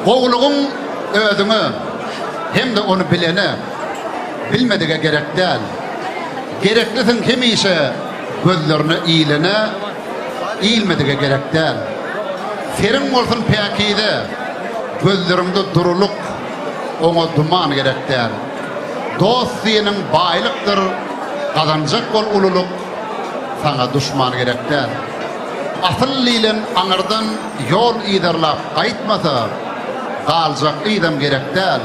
Gowulygyň özüňe hem-de ony bilene, bilmedige gerek däl. Gereklisiň hemişe gözlerine ilene, ilmedige gerek däl. Seriň bolsun päkize, gözleriňde durulyk, oňa duman gerek däl. Dost diýeniň baýlykdyr, gazanjak bol ululyk, saňa duşman gerek däl. Asyl diýlen aňyrdan ýol yzarlap gaýtmasa, galjak yzam gerek däl.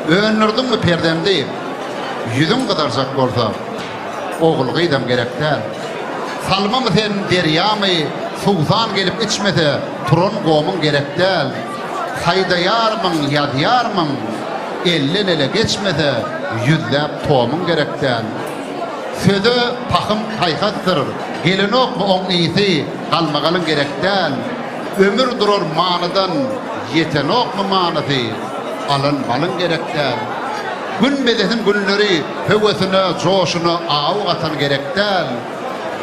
Öndürdiňmi perzendi, ýüzüň gyzarjak bolsa, ogul-gyzam gerek däl. Salmamy sen, derýamy, suwsan gelip içmese, turan gomuň gerek däl. Haýdaýarmyň, ýazýarmyň, elden-ele geçmese, ýüzläp tomuň gerek däl. Söze pahym paýhasdyr, gelenokmy oň ysy, galmagalyň gerek däl. Ömür durar manydan, ýetenokmy manysy, alan malyň gerek däl. Gün bezesin günleri, höwesine, joşuna aw gatan gerek däl.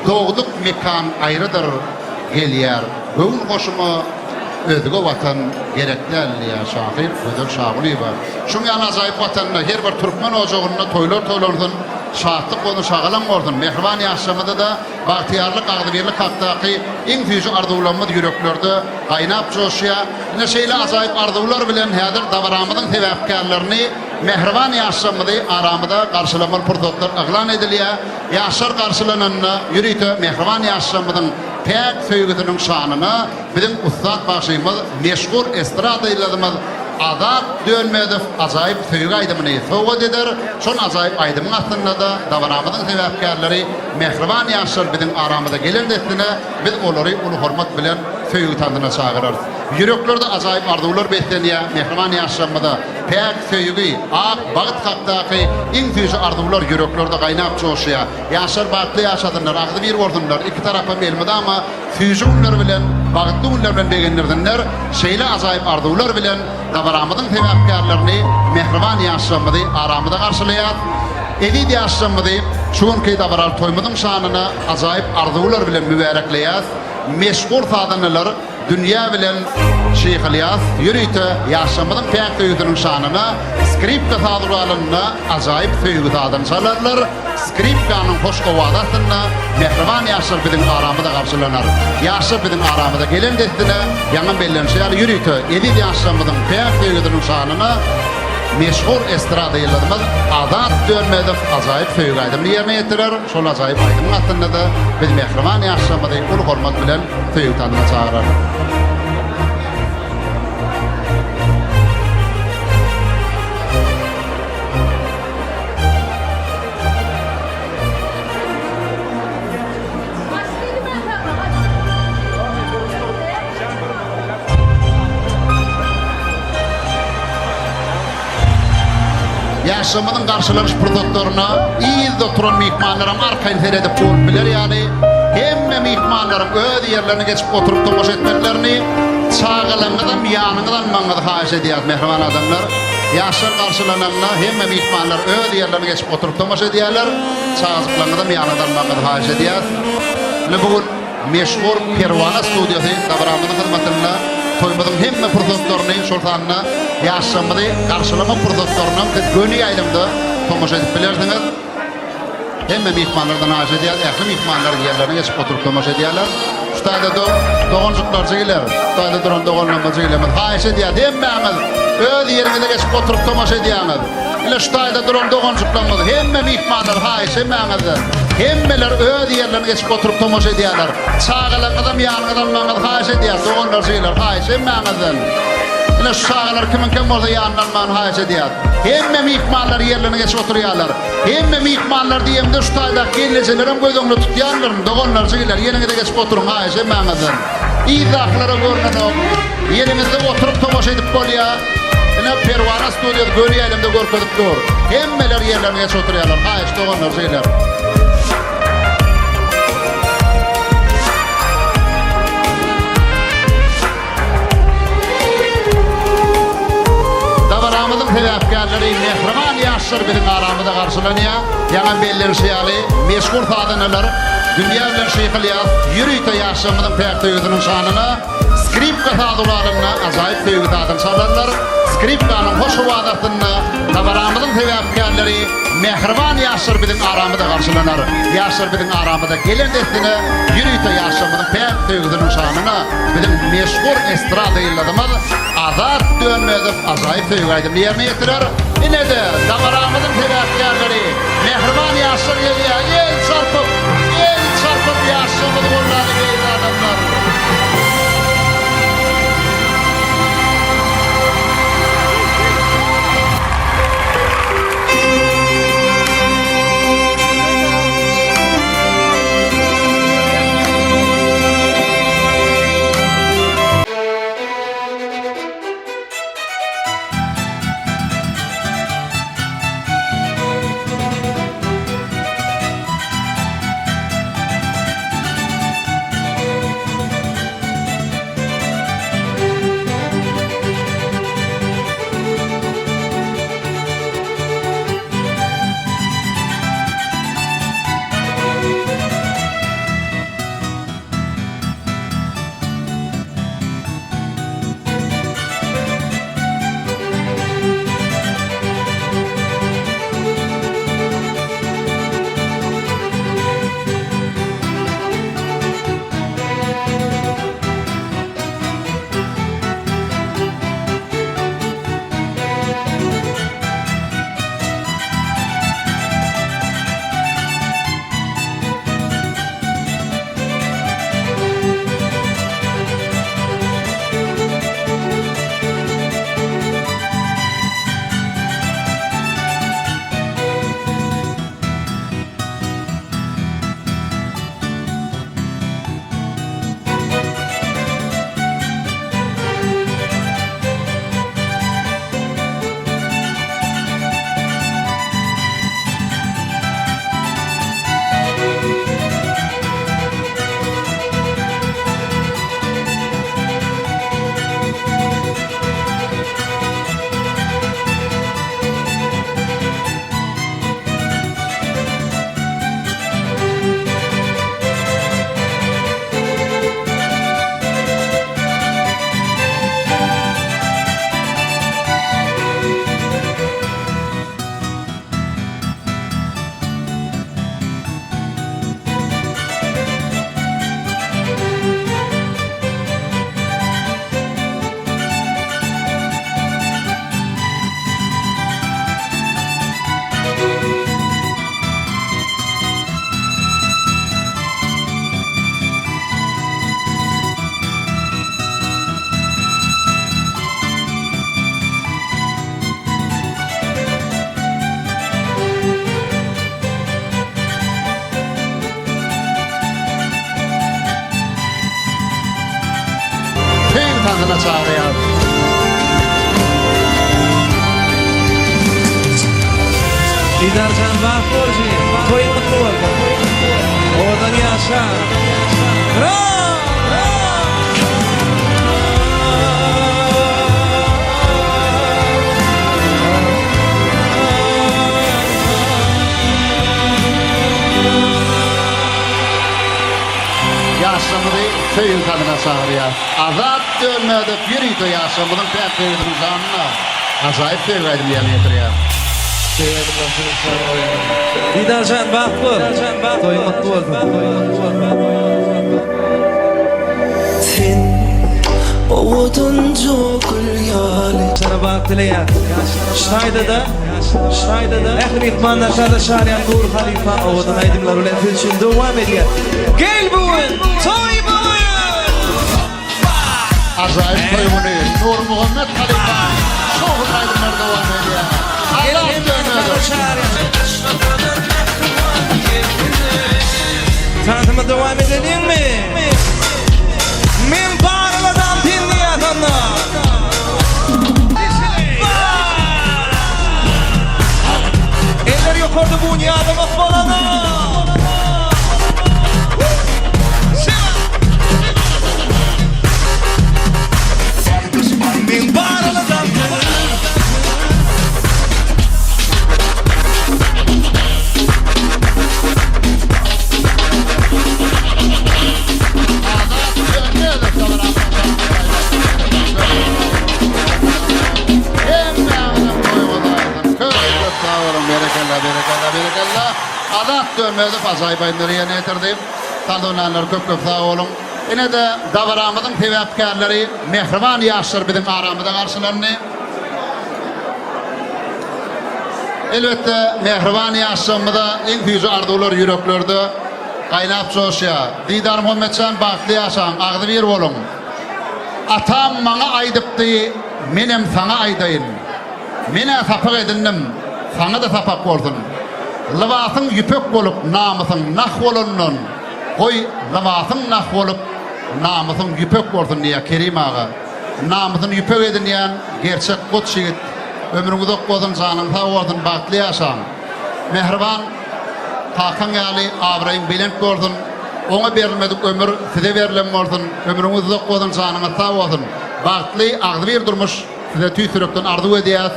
Dogduk mekan aýrydyr, gelýär göwün hoşuma, özge watan gerek däl diýýär şahyr Gözel Şagulyýewa. Şuň ýaly ajaýyp Watanda her bir türkmen ojagynda toýlar toýlansyn, şatlyk bolsun, şagalaň bolsun! Mähriban ýaşlarymyzda-da bagtyýarlyk, agzybirlik hakdaky iň süýji arzuwlarymyz ýüreklerde gaýnap joşýar. Ine, şeýle ajaýyp arzuwlar bilen häzir dabaramyzyň sebäpkärlerini, mähriban ýaşlarymyzy aramyza garşylamaly pursatlar yglan edilýär. Ýaşlar garşylananda ýörite mähriban ýaşlarymyzyň päk söýgüsiniň şanyna Biziň ussat bagşymyz, meşhur estrada ýyldyzymyz Azat Dönmezow ajaýyp söýgi aýdymyny sowgat eder. Şol ajaýyp aýdymyň astynda-da dabaramyzyň sebäpkärleri mähriban ýaşlar biziň aramyza gelen dessine biz olary uly hormat bilen söýgi tansyna çagyrarys. Ýüreklerde ajaýyp arzuwlar beslenýär, mähriban ýaşlarymyza päk söýgi, ak bagt hakdaky iň süýji arzuwlar ýüreklerde gaýnap joşýar. Ýaşlar bagtly ýaşasynlar, agzybir bolsunlar, iki tarapam elmydama Süýji günler bilen, bagtly günler bilen begendirsinler. Şeýle ajaýyp arzuwlar bilen dabaramyzyň sebäpkärlerini, mähriban ýaşlarymyzy aramyza garşylaýas. Eziz ýaşlarymyzy şu günki dabaraly toýumyzyň şanyna ajaýyp arzuwlar bilen mübärekleýäs. Meşhur sazandalar Dünýä bilen Şyh Ylýas ýörite ýaşlarymyzyň päk söýgüsiniň şanyna skripka saz guralynda ajaýyp söýgi sazyny çalarlar. Skripkanyň hoş owazy astynda mähriban ýaşlar biziň aramyza garşylanar. Ýaşlar biziň aramyza gelen dessine, ýaňam bellenişi ýaly ýörite eziz ýaşlarymyzyň päk söýgüsiniň şanyna meşhur estrada ýyldyzymyz Azat Dönmezow ajaýyp söýgi aýdymyny ýerine ýetirer. Şol ajaýyp aýdymyň astynda-da biz mähriban ýaşlarymyzy uly hormat bilen söýgi tansyna çagyrarys. Ýaşlarymyzyň garşylanyş pursatlaryna yzda oturan myhmanlaram arkaýyn seredip bolup biler ýaly, hemme myhmanlaryň öz ýerlerine geçip oturyp tomaşa etmeklerini, çagalaryňyzam ýanyňyza almagyňyzy haýyş edýäris, mähriban adamlar. Ýaşlar garşylananda hemme myhmanlar öz ýerlerine geçip oturyp tomaşa edýärler. Çagajyklaryňyzam ýanyňyza almagyňyzy haýyş edýäris. Ine bu gün Meşhur Perwana studiýasy dabaramyzyň hyzmatynda toýumyzyň hemme pursatlaryny, şol sanda ýaşlarymyzy garşylamak pursatlarynam siz göni ýaýlymda tomaşa edip bilersiňiz. Hemme myhmanlardan haýyş edýäris, ähli myhmanlar ýerlerine geçip oturyp tomaşa edýärler. Şu taýda doganjyklar, jigiler, şu taýda duran doganlarymyz, jigilerimiz haýyş edýäris, hemmäňiz öz ýeriňize geçip oturyp tomaşa edýäňiz. Ine şu taýda duran doganjyklarymyz, hemme myhmanlar haýyş hemmäňizden. Hemmeler öz ýerlerine geçip oturyp tomaşa edýärler. Çagalaryňyzam ýanyňyza almagyňyzy haýyş edýäris, doganlar, jigiler, haýyş hemmäňizden. Ine şu çagalar kimiňkem bolsa ýanyna almagyny haýyş edýäris. Hemme myhmanlar ýerlerine geçip oturýarlar. Hemme myhmanlar diýemde şu taýdaky gelnejelerem göz öňünde tutýandyryn, doganlar, jigiler, ýeriňize geçip oturyň, haýyş hemmäňizden. Yzdakylara görnenok. Ýeriňizde oturyp tomaşa edip bolýar. Ine Perwana studiýasy göni ýaýlymda görkezip dur. Hemmeler ýerlerine geçip oturýarlar. Haýyş doganlar, jigiler. Dabaramyzyň sebäpkärleri mähriban ýaşlar biziň aramyzda garşylanýar. Ýaňam bellenişi ýaly, meşhur sazandalar dünýä bilen Şyh Ylýas ýörite ýaşlarymyzyň päk söýgüsiniň şanyna Skripka saz guralynda ajaýyp söýgi sazyny çalarlar. Skripkanyň hoş owazy astynda dabaramyzyň sebäpkärleri mähriban ýaşlar biziň aramyzda garşylanar. Ýaşlar biziň aramyza gelen dessine ýörite ýaşlarymyzyň päk söýgüsiniň şanyna biziň meşhur estrada ýyldyzymyz Azat Dönmezow ajaýyp söýgi aýdymyny ýerine ýetirer. Ine-de, dabaramyzyň sebäpkärleri mähriban ýaşlar gelýär. El çarpyp, el çarpyp ýaşlarymyzy goldaly eziz adamlar. Söýgi tansyna çagyrýar. Didarjan bagt bolsun. Toýuň gutly bolsun. Owadan ýaşa. Ýaşlarymyzy söýgi sazyna çagyrýar. Azat Dönmezow ýörite ýaşlarymyzyň päk söýgüsiniň şanyna ajaýyp söýgi aýdymy ýerine ýetirýär. Söýgi aýdymlary siziň üçin goýýan. Didarjan bagt bol. Toýuň gutly bolsun. Sen owadanja gül ýaly. Sana bagt dileýän. Şaýda-da, şaýda-da ähli myhmanlar şada şadyýan Nury halypa owadan aýdymlary bilen siz üçin dowam edýär. Gel bu gün, toý bu gün! Ajaýyp toý güni Nurmuhammet halypa şowhunly aýdymlary dowam edýär. Gel Azat hemmäni Dönmezow. şada şadyýan. Tansymyzy dowam edeliňmi? Men barladam sen diýýäsanda. Eller ýokarda bu ýadamak bolana. Men barladam Berekella, berekella, berekella. Azat Dönmezow ajaýyp aýdymlary ýerine ýetirdi. Saz oýnanlar köp köp sag boluň. Ine-de dabaramyzyň sebäpkärleri mähriban ýaşlar biziň aramyzda garşylandy. Elbetde mähriban ýaşlarymyza iň süýji arzuwlar ýüreklerde gaýnap joşýar. Didar Muhammetjan bagtly ýaşaň, agzybir boluň. Atam maňa aýdypdy, menem saňa aýdaýyn. Men-ä sapak edindim, saňa-da sapak bolsun. Lybasyň ýüpek bolup, namysyň nah bolandan, goý, lybasyň nah bolup, namysyň ýüpek bolsun diýýär Kerim aga. Namysyny ýüpek edinýän gerçek goç ýigit. Ömrüň uzak bolsun, janyň sag bolsun, bagtly ýaşaň. Mähriban kakaň ýaly abraýyň belent bolsun. Oňa berilmedik ömür size berlen bolsun. Ömrüňiz uzak bolsun, janyňyz sag bolsun. Bagtly, agzybir durmuş size tüýs ýürekden arzuw edýäs.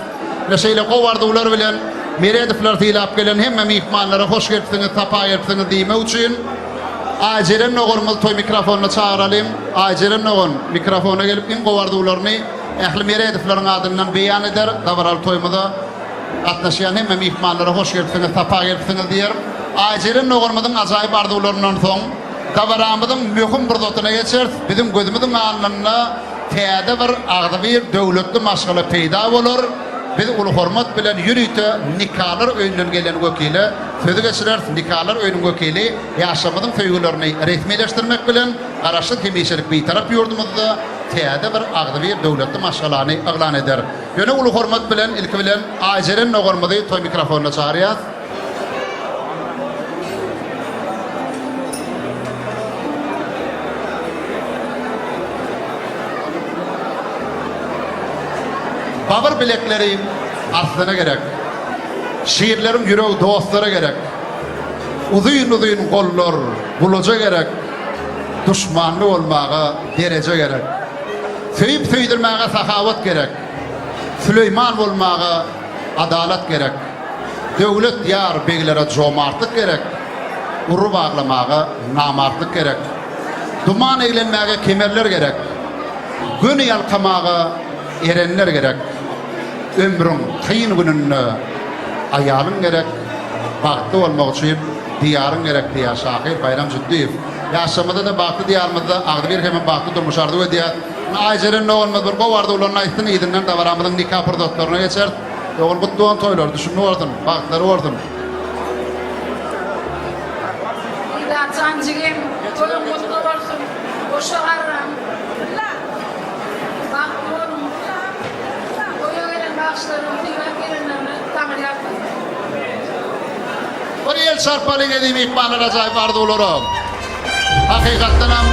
Ine şeýle gowy arzuwlar bilen Meredowlar sylap gelen hemme myhmanlara hoş gelipsiňiz, sapa gelipsiňiz diýmek üçin Aýjeren doganymyzy toý mikrofonyna çagyralyň. Aýjeren dogan mikrofona gelip iň gowy arzuwlaryny ähli Meredowlaryň adyndan beýan eder. Dabaraly toýumyza gatnaşýan hemme myhmanlara hoş gelipsiňiz, sapa gelipsiňiz diýer. Aýjeren doganymyzyň ajaýyp arzuwlaryndan soň dabaramyzyň möhüm pursatyna geçeris. Biziň gözümiziň alnynda täze bir agzybir döwletli maşgala peýda bolar. Biz uly hormat bilen ýörite nikalar öýünden gelen wekile sözi geçireris. Nikalar öýüniň wekili ýaşlarymyzyň söýgülerini resmileşdirmek bilen, Garaşsyz hemişelik Bitarap ýurdumyzda täze bir agzybir döwletli maşgalany yglan eder. Ýöne uly hormat bilen ilki bilen Aýjeren doganymyzy toý mikrofonyna çagyrýas. Babyr bilekleri arslana gerek. Şirleriň ýüregi dostlara gerek. Uzyn-uzyn gollar gulaja gerek. Duşmanly bolmaga dereje gerek. Söýüp-söýdürmäge sahawat gerek. Süleýman bolmaga adalat gerek. Döwlet ýar beglere jomartlyk gerek. Ury baglamaga namartlyk gerek. Duman eglenmäge kemerler gerek. Göni ýalkamaga erenler gerek. Ömrüň kyn gününde aýalyň gerek, bagtly bolmak üçin Diýaryň gerek diýýär şahyr Baýram Jütdiýew. Ýaşlarymyza-da bagtly Diýarymyzda agzybir hemem bagtly durmuş arzuw edýäs. Indi Aýjeren doganymyz bir gowy arzuwlaryny aýtsyn, yzyndan dabaramyzyň nika pursatlaryna geçeris. Dogan gutly bolsun toýlary, düşümli bolsun, bagtlary bolsun. Didarjan jigim, toýuň gutly bolsun, goşa garraň, bagtly boluň. Toýa gelen bagşylaryň sylap gelenlerine Taňry ýalkasyn. Bir el çarpalyň eziz myhmanlar ajaýyp arzuwlara. Hakykatdanam.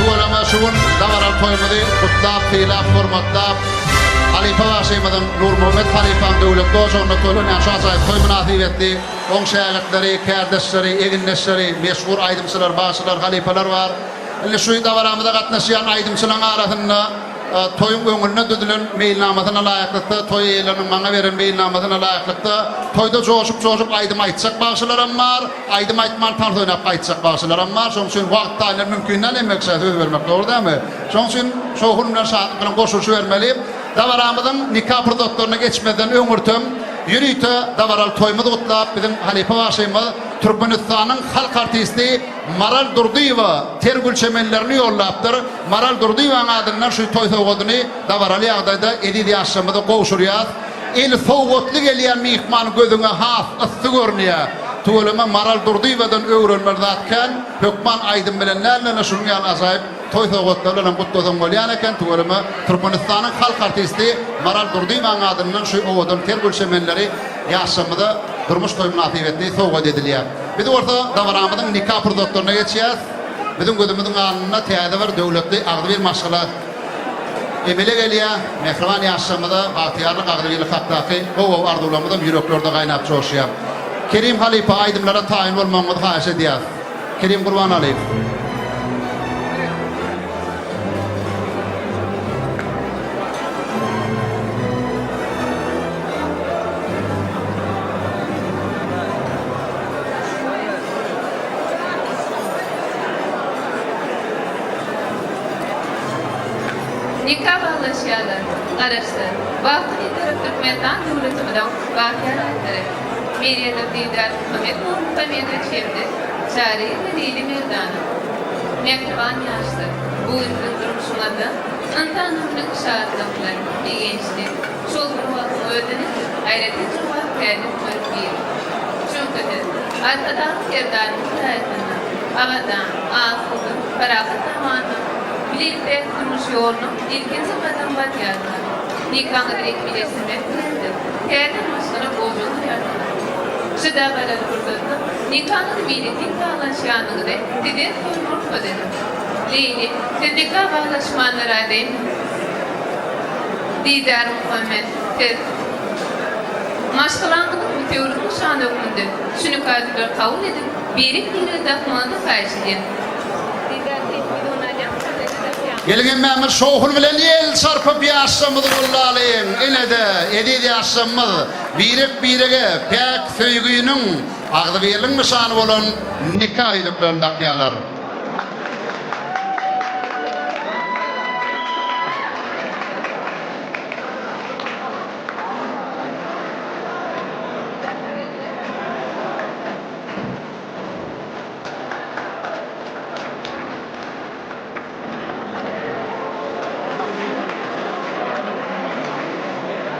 Tüweleme şu gün dabaraly toýumyzy gutlap, sylap, hormatlap, halypa bagşymyzyň Nurmuhammet halypaň döwletli ojagynda toýlanýan şu ajaýyp toý mynasybetli oň şägirtleri, kärdeşleri, egindeşleri, meşhur aýdymçylar, bagşylar, halypalar bar. Indi şu dabaramyza gatnaşýan aýdymçylaryň arasynda Toýuň öňünde düzülen meýilnamasyna laýyklykda, toý eýeleriniň maňa beren meýilnamasyna laýyklykda, toýda joşup-joşup aýdym aýtjak bagşylaram bar, aýdym aýtman tans oýnap gaýtjak bagşylaram bar. Şonuň üçin wagt taýyndan mümkin däl hemmekişä söz bermek, dogry dälmi? Şonuň üçin şowhun bilen, şatlyk bilen goşulyşybermeli. Dabaramyzyň nika pursatlaryna geçmezden öňürtem, ýörite dabaraly toýumyzy gutlap, biziň halypa bagşymyz, Türkmenistanyň halk artisti Maral Durdyýewa ter gül çemenlerini ýollapdyr. Maral Durdyýewanyň adyndan şu toý sowgadyny dabaraly ýagdaýda eziz ýaşlarymyza gowşurýas. Eli sowgatly gelýän myhman gözüňe has yssy görünýär. Tüweleme Maral Durdyýewadan öwrenmeli zat kän. Hökman aýdym bilen däl-de şunuň ýaly ajaýyp toý sowgatlary bilenem gutlasaň bolýan eken. Tüweleme Türkmenistanyň halk artisti Maral Durdyýewanyň adyndan şu owadan ter gül çemenleri ýaşlarymyza durmuş toý mynasybetli sowgat edilýär. Biz bolsa dabaramyzyň nika pursatlaryna geçýäs. Biziň gözümiziň alnynda täze bir döwletli agzybir maşgala emele gelýär. Mähriban ýaşlarymyza bagtyýarlyk, agzybirlik hakdaky gowy-gowy arzuwlarymyzam ýüreklerde gaýnap joşýar. Kerim halypa, aýdymlara taýyn bolmagyňyzy haýyş edýäris. Kerim Gurbanalyýew. Nika baglaşýarlar. Garaşsyz, bagtly Bitarap Türkmenistan döwletimiziň bagtyýar raýatlary Merýemow Didar Muhammet Nurmuhammedowiç hem-de Çaryýewa Leýli Merdanowa. Mähriban ýaşlar, bu gün siziň durmuşyňyzda ynsan ömrüniň şatlykly, begençli, Şol bir wagtyň özünde aýratyn jogapkärlik bolup biler. Çünki siz Arkadagly Serdaryň saýasynda abadan, asuda, parahat zamanda bilelikdäki durmuş ýolunyň ilkinji gadam basýarsyňyz. Nikaňyzy resmileşdirmek bilen-de täze maşgala ojagy gurýarsyňyz. Şu dabaraly pursatda nikaňyzy meýletin baglaşýanyňyzy sizden soň rugsat ediň. Leýli, siz nika baglaşmana razymy? Didar Muhammet, siz maşgalaňyzyň bütewülik nyşany hökmünde şu nikajyklary kabul edip, birek-birege dakmagyňyzy haýyş edýän. Didar sen ony alýaňka meni dakýaň. Geliň hemmämiz şowhun bilen el çarpyp ýaşlarymyzy goldalyň. Ine-de, eziz ýaşlarymyz birek-birege päk söýginiň, agzybirligiň nyşany bolan nika ýüzüklerini dakýarlar.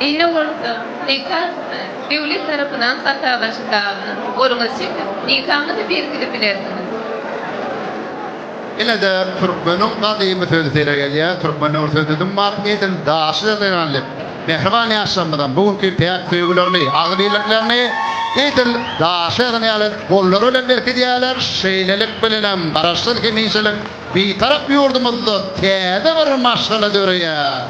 Indi bolsa, nika döwlet tarapyndan hasalaşylagyna goluňyzy çekip, nikaňyzy berkidip bilersiňiz. Ine-de türkmeniň gadymy sözi sere gelýär. Türkmende bir söz düzüm bar, Edil daşy ýaly. Mähriban ýaşlarymyzam bu günki päk söýgülerini, agzybirliklerini edil daşy ýazan ýaly gollary bilen berkidýärler. Şeýlelik bilenem Garaşsyz hemişelik Bitarap ýurdumyzda täze bir maşgala döreýär.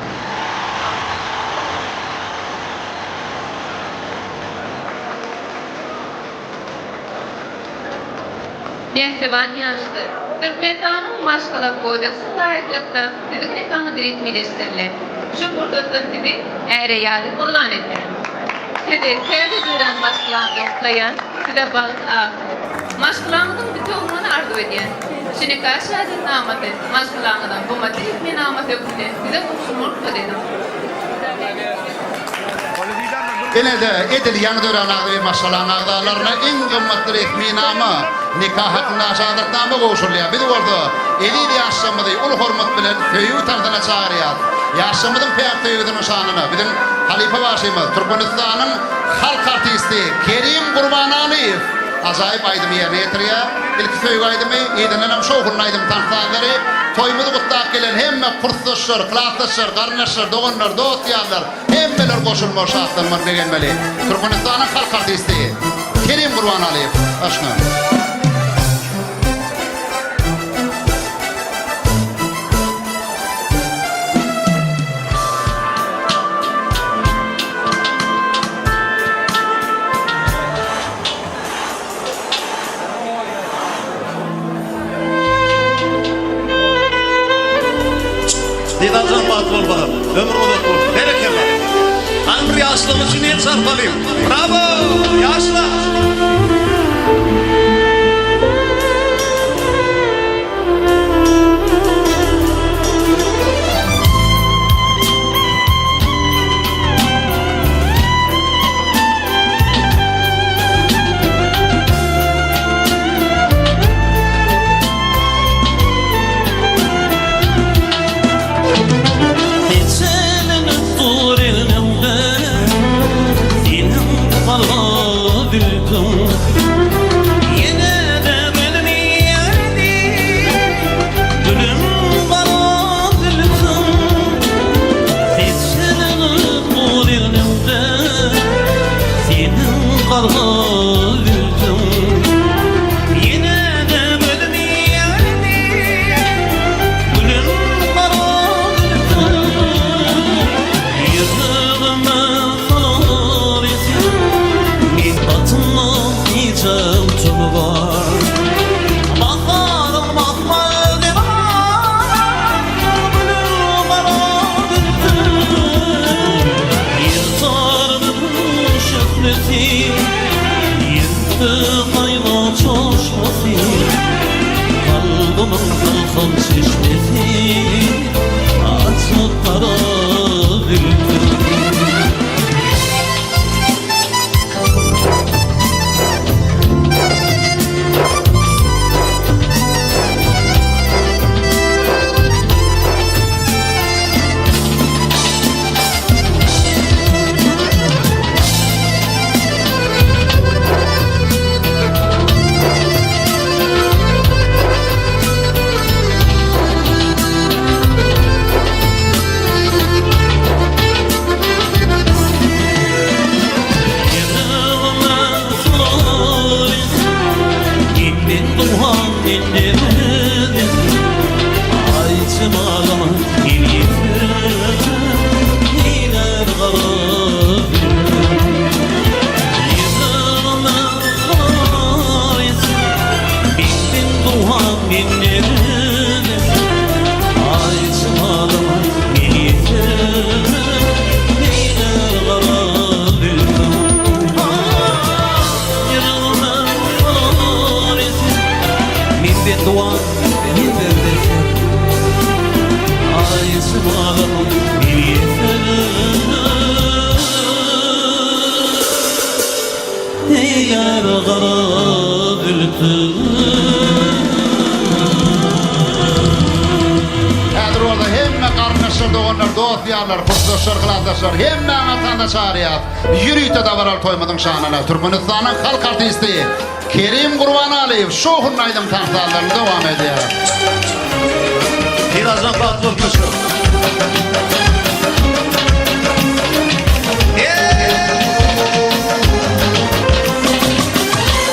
Mähriban ýaşlar! Türkmenistanyň Maşgala kodeksine laýyklykda siziň nikaňyz resmileşdirilen. Şu pursatdan sizi är-aýal yglan edýärin. Sizi täze dörän maşgalaňyzda gutlaýan, size bagt, akyl, maşgalaňyzyň bitewüligini arzuw edýän. Şu nika şahadatnamasy maşgalaňyzyň gymmatly resminamasy hökmünde size gowşurmagy rugsat ediň. Ine-de, edil ýaňy dörän agzybir maşgalanyň agzalaryna iň gymmatly resminama, nika hakynda şahadatnama gowşurylýar. Biz bolsa eziz ýaşlarymyzy uly hormat bilen söýgi tansyna çagyrýarys. Ýaşlarymyzyň päk söýgüsiniň şanyna biziň halypa bagşymyz, Türkmenistanyň halk artisti Kerim Gurbanalyýew ajaýyp aýdymy ýerine ýetirýär. Ilki söýgi aýdymy, yzyndanam şowhunly aýdym tans sazlary. Toýumyzy gutlap gelen hemme kursdaşlar, klasdaşlar, garyndaşlar, doganlar, dost-ýarlar, Hemmeler goşulmaly şatlanmaly begenmeli. Türkmenistanyň halk artisti Kerim Gurbanalyýew başla. Didarjan bagtly bol balam. Ömrüň uzak bolsun. Berekella. Hany bir ýaşlygymyz üçin el çarpalyň. Brawo! Ýaşlar! Seçelenip dur elimde Senin kara zülpüň Ýene de bilmeýärdi Gülüm gara zülpüň Seçelenip dur elimde Seniň gara zülpüň Ýene-de bilmeýärdi Gülüm gara zülpüň Ýüregime salar isen Men batyndan gijäm tümi bar Baharym akmaly bar Gülüm gara zülpüň Ýer tarymyň şöhlesi Ýerde gaýna çaşmasy Kalbymyň ylham çeşmesi Açyk gara zülpüň. Ýüregime surar Indi duhan indi Aý jemalyň il ýetirdim Neýlär gara Ýüregime surar Indi duhan indi Aý jemalyň il ýetirdim Neýlär gara Min beduan, min berdesin Ay jemalyň il ýetirdim Eýlär gara zülpüň. Häzir bolsa hemme garyndaşlar, doganlar, dost-ýarlar, kursdaşlar, klasdaşlar hemmäňi atanda çagyrýas. Ýörite dabaraly toýumyzyň şanyna Türkmenistanyň halk artisti Kerim Gurbanalyýew şowhunly aýdym tans sazlaryny dowam edýär. Birazdan bagtly bolup görüşeris.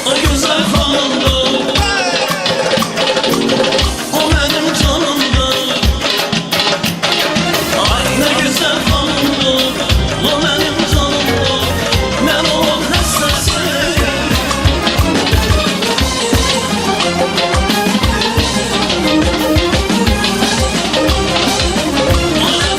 O güzel hanımdır O benim canımdır Ay ne güzel hanımdır O benim canımdır Ben onun hastasıyım O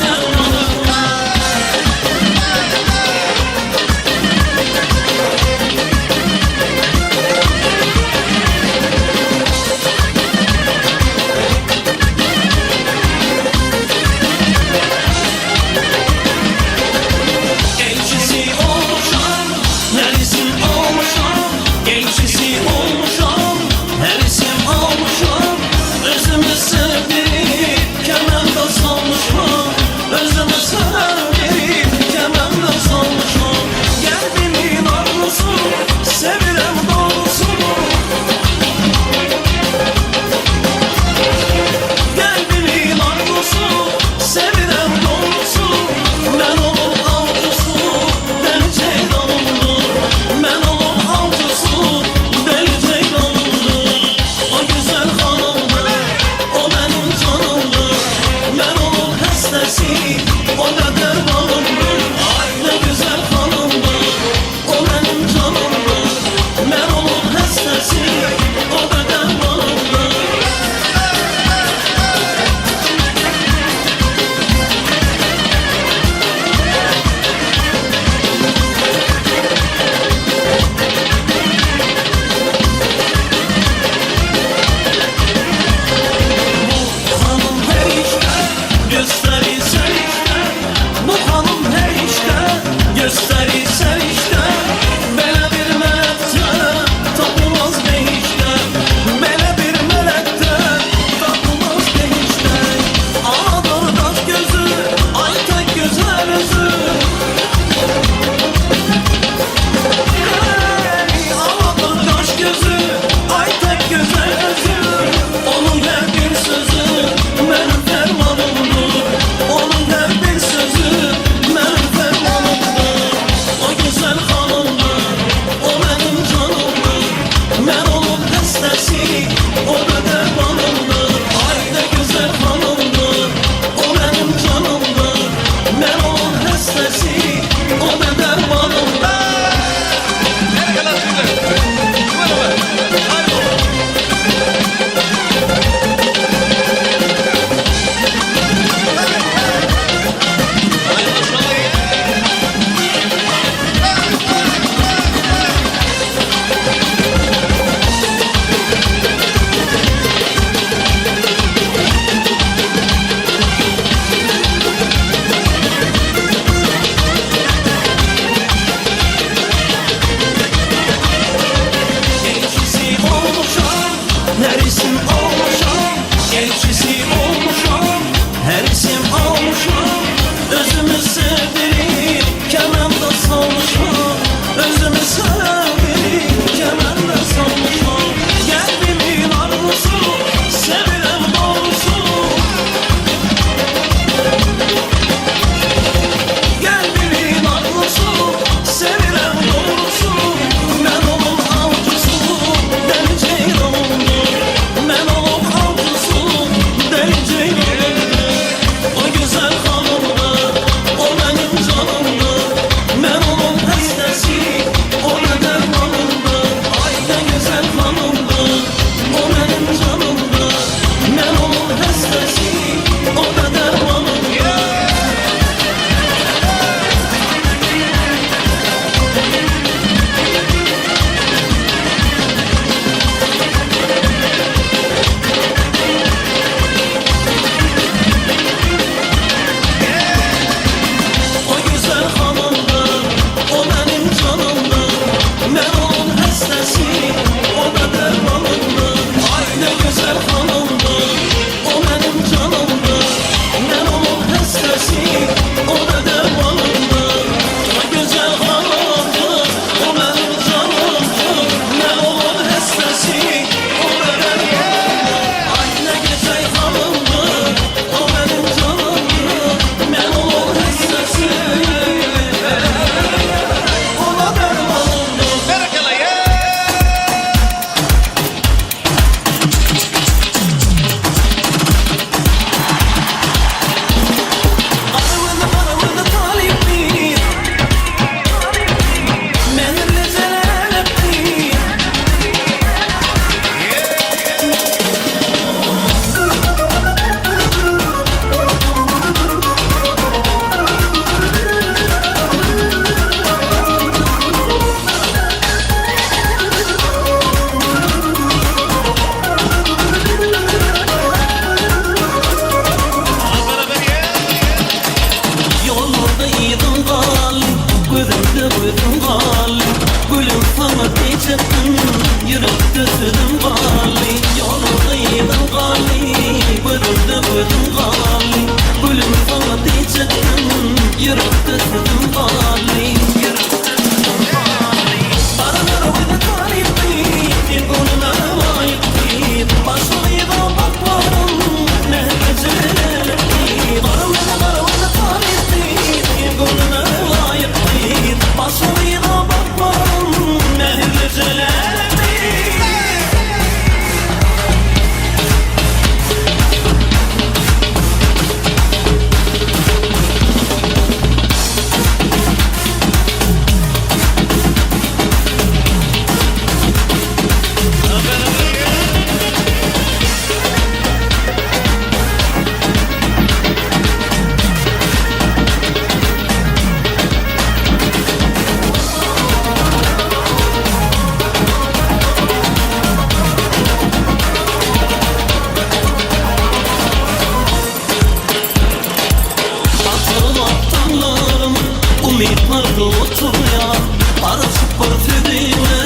oturýan Garaşyp bir sözüňe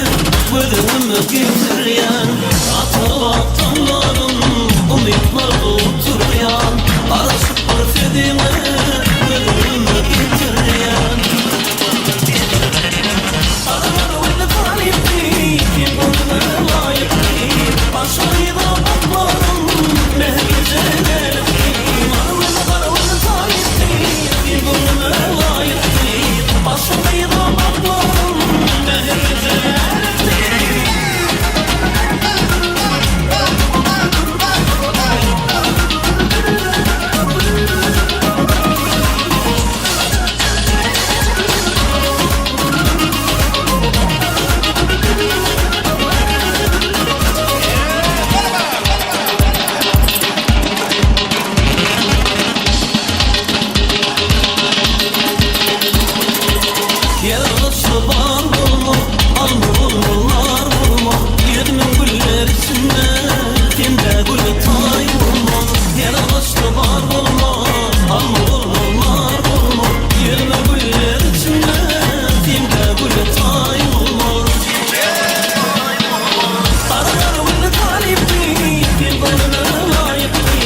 göz öňüme getirýän Ata taňlarym umytlarda oturýan Garaşyp bir sözüňe göz öňüme getirýän Gara gözli talypdy, sen göwnüme laýykdy Başga gyza bakmadym, mähirlije gelipdi Gara gözli, gara gözli talypdy, sen göwnüme laýykdy Başga gyza bakmadym, mähirlije gelipdi. Ýalňyşly bar bolma, alma bolma, lar bolma, Ýüzümiň güller içinde sende güle taý bolma. Ýalňyşly bar bolma, alma bolma, lar bolma, Ýüzümiň güller içinde sende güle taý bolma. Gara gülli talypdy, sen göwnüme laýykdy,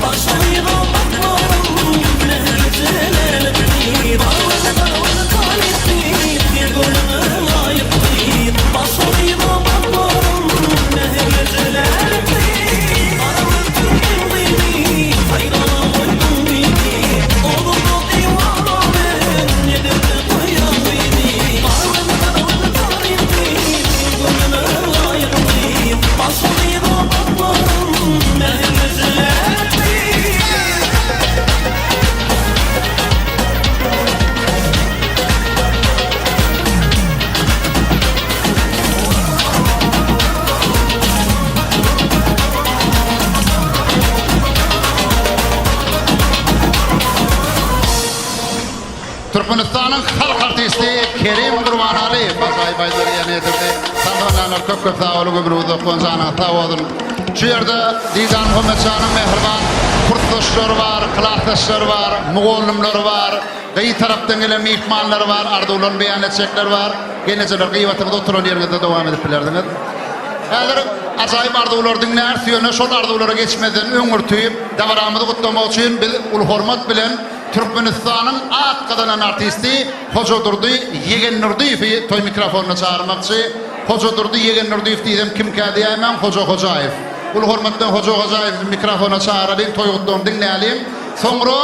Başga gyza bakmadym, mähirli jelelipdi. Gara gülli, gara gülli talypdy, sen göwnüme laýykdy, Başga gyza bakmadym, mähirli jelelipdi. Gara göz türkmen gyzy, haýrana goýduň bizi, Ogullyk diwana men, nederde goýaň bizi. Gara gözli, gara gözli talypdy, sen göwnüme laýykdy, Başga gyza bakmadym, mähirli jelelipdi. Türkmenistanyň halk artisti Kerim Gurbanalyýew ajaýyp aýdymlary ýerine ýetirdi. Tans oýnanlar köp köp sag boluň ömrüňiz uzak bolsun janyňyz sag bolsun. Şu ýerde Didar Muhammetjanyň mähriban kursdaşlary bar, klasdaşlary bar, mugallymlary bar, gyz tarapdan gelen myhmanlary bar, arzuwlaryny beýan etjekler bar. Gelnejeler gyýbatyňyzy oturan ýeriňizde dowam edip bilersiňiz. Häzir ajaýyp arzuwlary diňläris, ýöne şol arzuwlara geçmezden öňürti dabaramyzy gutlamak üçin biz uly hormat bilen Türkmenistanyň at gazanan artisti Hojadurdy Ýegendurdyýewi toý mikrofonyna çagyrmakçy. Hojadurdy Ýegendurdyýew diýsem kimkä diýäýmäň, Hoja Hojaýew. Uly hormat bilen Hoja Hojaýewi mikrofona çagyralyň, toý gutlagyny diňläliň. Soňra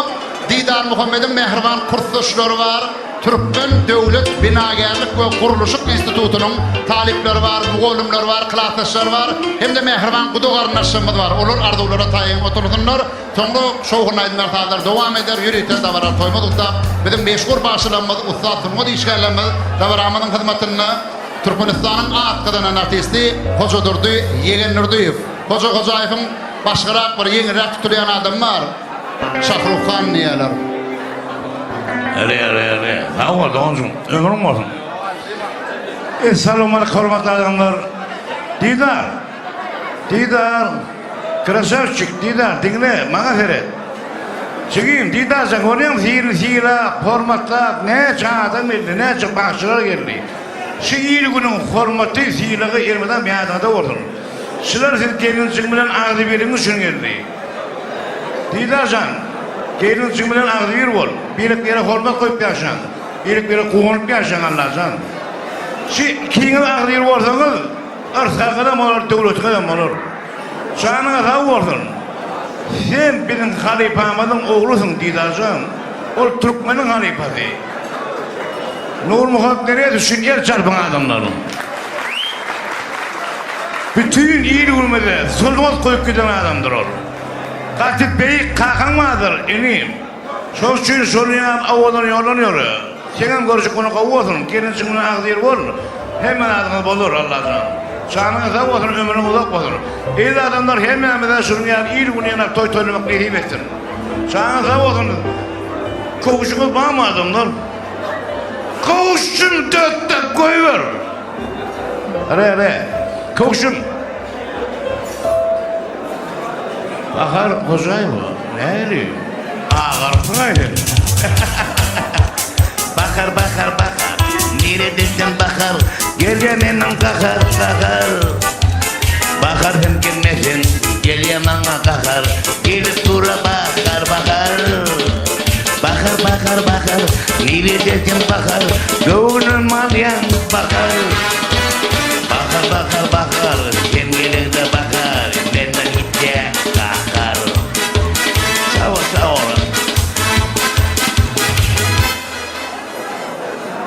Didar Muhammediň mähriban kursdaşlary bar, Türkmen döwlet binagärlik we gurluşyk institutynyň talyplary bar, mugallymlary bar, klasdaşlary bar hem-de mähriban guda garyndaşlarymyz bar. Olar arzuwlara taýyn otursynlar. Soňra şowhunly aýdymlar-sazlar dowam eder, ýörite dabaraly toýumyz ussat, biziň meşhur bagşylarymyz, ussat sungat işgärlerimiz dabaramyzyň hyzmatynda Türkmenistanyň at gazanan artisti Hojadurdy Ýegendurdyýew. Hoja Hojaýewiň başgarak bir ýeňilräk tutulýan adamy bar, Şahruh han diýýärler. Ere ere ere. Sag bol doganjygym. Ömrüň bolsun. Essalawmalik hormatly adamlar. Didar. Didar. Krasawçik, Didar, diňle, maňa seret. Jigim, Didarjan, görýäňmi, seni sylap, hormatlap, näçe adam geldi, näçe bagşylar geldi. Şu il-günüň hormaty, sylagy elmydam ýadyňda bolsun. Şular siz gelinjiň bilen agzybirligiň üçin geldi. Didarjan, gelinjiň bilen agzybir bol. Birek-birege hormat goýup ýaşaň. Birek-birege guwanyp ýaşaň, Allajan. Şu ikiňiz agzybir bolsaňyz, Yrsgaňyzam bolar, döwletiňizem bolar. Janyňyz sag bolsun. Sen biziň halypamyzyň oglusyň Didarjan. Ol türkmeniň halypasy. Nurmuhammet Meredow üçin el çarpyň adamlar. Bütin il-günümize sungat goýup giden adamdyr ol. Gaty beýik kakaň bardyr, inim. Şoň üçin şol ýan owadan ýoldan ýöre. Seňem görjek güni gowy bolsun, gelinjiň bilen agzybir bol, hemme zadyňyz bolar Allajan. Janyňyz sag bolsun, ömrüň uzak bolsun. Eziz adamlar hemmämize şunuň ýaly il güni ýygnap toý toýlamak nesip etsin. Janyňyz sag bolsun. Köwşüňiz barmy adamlar? Köwşüm dökde goýber. Re re. Köwşüm. Bahar Hojaýewa, nähili? Agarypsyň-aý sen. Bahar, Bahar, Bahar. Niredesen bahar, gelýä meniň gahar, gahar. Bahar hem gelmeseň, gelýä maňa gahar, Gelip dura bahar, bahar. Bahar, bahar, bahar, niredesen bahar, Göwnüm alýaň bahar. Bahar, bahar, bahar, sen geleňde bahar, Menden gitýä gahar. Sag bol, sag bol.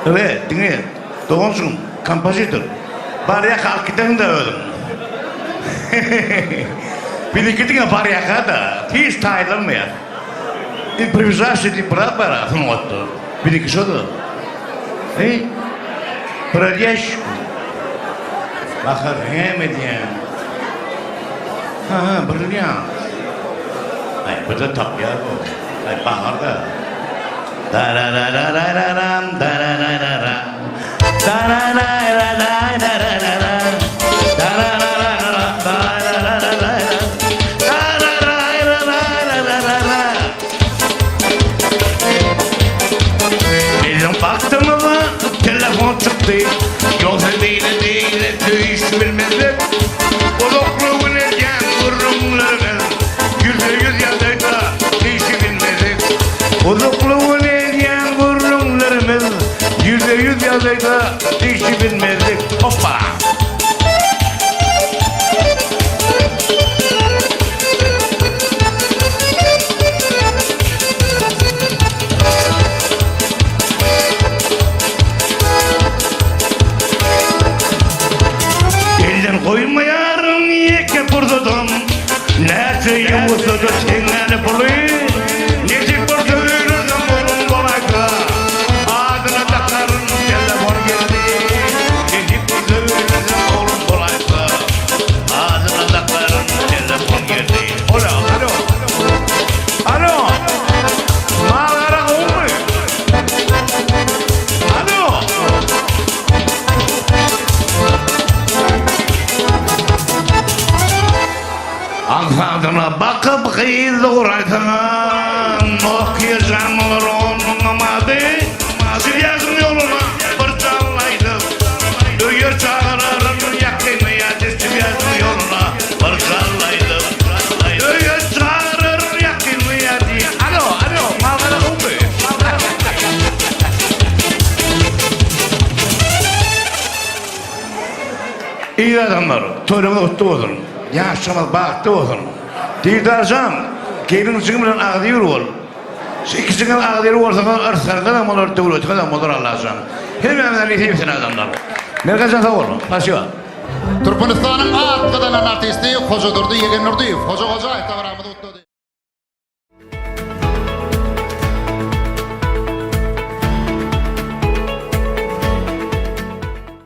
Evet, diňe doganjygym, kompozitor. Barýaka alyp giderin-dä özüň. Biziňki diňe barýaka-da, hiç taýynlanmaýar. Improwizasiýa diýip bir zat bar-a sungatda. Biziňki şo-da. Heý, bratýaşku. Bahar näme edýäň? Ha, brilliant. Aý, bu-da tapýar bu. Aý, Bahar-da. Darararararam, dararararam. Darararararararam. Darararararam, darararararam. Dararararararara. Biziň bagtymyza telefon çykdy. Ýogsa beýle beýle söýüşi bilmezdik. Uzakly gün edýän gürrüňlerimiz ýüzbe-ýüz ýagdaýda işi bilmezdik. Uzakly gün edýän gürrüňlerimiz ýüzbe-ýüz ýagdaýda işi bilmezdik. Hoppa! Elden goýmaýaryn ýeke pursadam, Näçe ýuwutsa-da teňňäni puly. Nesip bolsa öýlensem oglum bolaýsa, Adyna dakaryn telefon geldi. Nesip bolsa öýlensem oglum bolaýsa, Adyna dakaryn telefon geldi. Alo, alo. Alo. Mal-gara gowumy? Alo. Aňsadyna bakyp gyz doguraýsaňa, Nokia jaňlar onuňam ady. Sürýärsiň ýoluna bir jaňlaýdyp, Öýe çagyraryn ýakyny ýa Sürýärsiň ýoluna bir jaňlaýdyp, Öýe çagyraryn ýakyny ýa Alo, alo, mal-gara gowumy? Eý adamlar, toýlaryňyz gutly bolsun! Ýaşlygyňyz bagtly bolsun! Didarjan, gelinjigim bilen agzybir bol! Şu ikijiňiz agzybir bolsaňyz yrsgalyňyzam bolar, döwletiňizem bolar Allajan. Hemmämize nesip etsin adamlar. Mergenjan sag bol. Spasiba. Türkmenistanyň at gazanan artisti Hojadurdy Ýegendurdyýew, Hoja Hojaýew dabaramyzy gutlady.